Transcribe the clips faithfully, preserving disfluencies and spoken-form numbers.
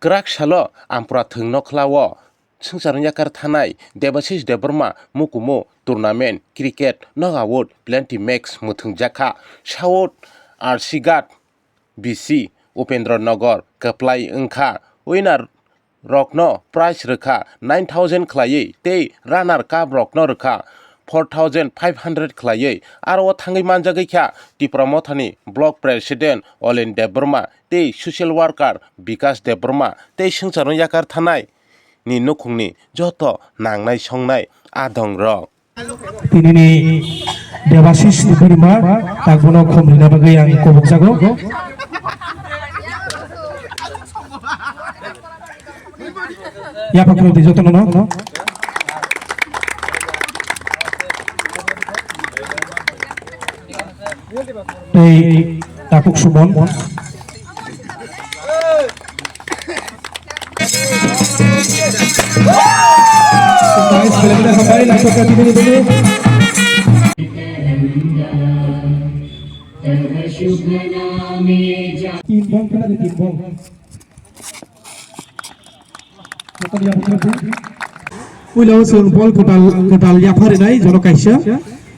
Kwrak salo Ampura thwng nokhlao swngchar wng yakar thanai Debashish Debbarma mukumu tournament cricket knockout penalty match mwthwngjakha. South Arsigat B C Upendra Nagar kwplai wngkha. Winner rokno prize rwkha nine thousand khwlaiwi tei runner cup rokno rwkha four thousand five hundred khwlaiwi. Aro o thangwi manjagwi kha Tipra Mothani block president Olen Debbarma tei social worker Bikas Debbarma tei swngchar wng yakar thanai ni nukhungni joto nangnai songnai adongrok. Tinini Debashish ni bini ma, tak bono khum rina bagwi ang kobok jago. Yapha khum di jotono no. Tei Takuk Sumon. Timbong kena di timbong. Puila o chwng bol kwtal, kwtal yapha rinai jono kaisa.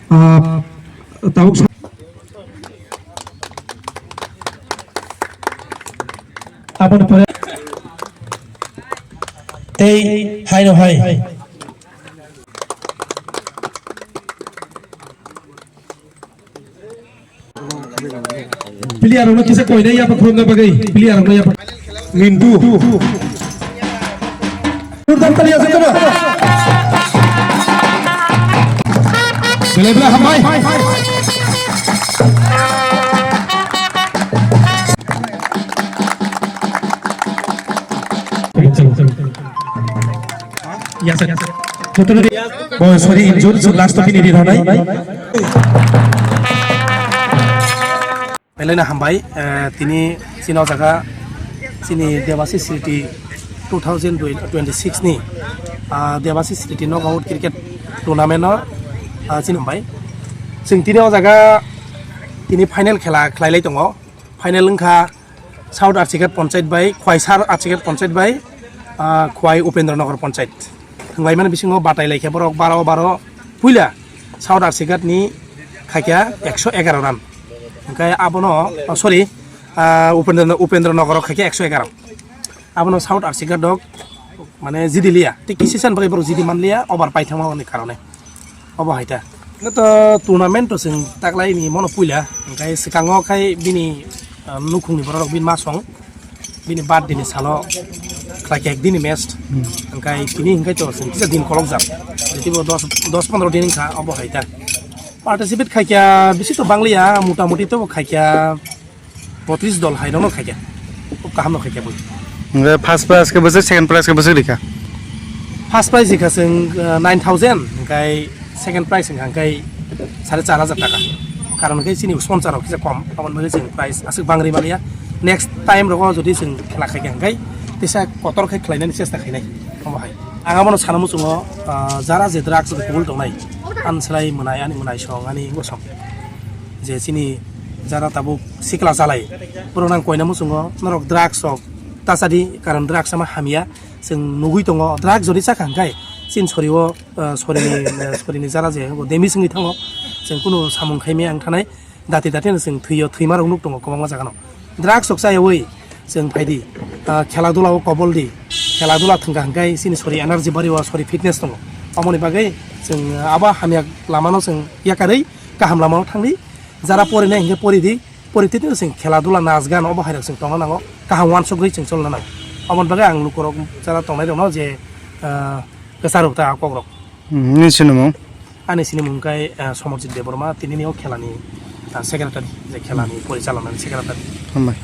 Ah, tabuk sa- Aboni pore tei haino hai. Player rokno kisa koinai yapha khulumna bagwi player rokno yapha. Mindu. Joordar tali aswk tono. Belai belai hambai. Yes, sir. Jotono di-, oh, sorry, injured, so last of ini di ranai. Belai no hambai, eh, tini chini o jaga chini Debashish Smriti two thousand twenty-six ni, ah, Debashish Smriti knockout cricket tournament no, ah, chini hambai. Chwng tini o jaga tini final khela khlailai tongo. Final wngkha South Arsigat Panchayat bai Khwai Sar Arsigat Panchayat bai, ah, Khwai Upendra Nagar Panchayat. Thwnglaimani bisingo batai laikha borok baro baro puila South Arsigat ni khaikha ekso egaroh run. Hwnkhe abono, oh, sorry, ah, Upendra, Upendra Nagar o khaikha ekso egaroh. Abono South Arsigat rok mane jidi liya. Tei kisi san bagwi borok jidi man liya, over paithangma ni karone. Obo hai ta. Hwnkhe to tournament to chwng taklaini mono puila, hwnkhe swkango khai bini, ah, nukhungni borok rok bini masong, bini birthday ni salo khlai kha ekdini match. Hmm. Hwnkhe tini hwnkhe to chwng kisa din kolokjak. Teibo dos, dos pondro din wngkha, obo hai ta. Participate khaikha bisi to bangliya, motamuti to khaikha botris dol hai rokno khaikha. Khub kaham no khaikha bui. Hwnkhe first prize khe bwswk, second prize khe bwswk rikha? First prize rikha chwng, uh, nine thousand, hwnkhe second prize wngkha hwnkhe sare char hajar taka. Karon hwnkhe chini sponsor rok kisa kom, aboni bagwi chwng prize aswk bangri maliya. Next time rogo jodi chwng khela khaikha hwnkhe tisa kotor khe khlainani chesta khainai. Omo hai. Ang abono sana muchungo, uh, jara je drugs rok kubul tongnai. An swlai mwnai, ani mwnai song, ani bosong. Je chini jara tabuk sikla chalai, borok nang koina muchungo, norok drugs rok ta chadi, karon drugs ama hamya, chwng nugui tongo, drugs jodi chakha hwnkhe chini sorio, ah, sorini, ah, sorini jara je bo damage wngwi thango, chwng kunu samung khaimaya wng thanai, dati dati no chwng thwio, thwima rok nuk tongo kwbangma jaga no. Drugs rok chayawi chwng phaidi, ah, khela dula o kobol di, khela dula thwngkha hwnkhe chini sori energy bari o, sori fitness tongo, omoni bagwi chwng abo hamya lama no chwng yakarwi kaham lama o thangdi. Jara porinai hwnkhe pori di, pori twi twi chwng khela dula, nas gan, obo hai rok chwng tongna nango, kaham uansukgwi chwng cholna nango. Aboni bagwi ang lukurok jara tongnai rokno je, ah, kwcharok ta kokrok. Hmm, nini sinimung? Ani sinimung khe, ah, Somarjit Debbarma, tinini o khelani, ah, secretary, je khelani porichalonani secretary. Hambai.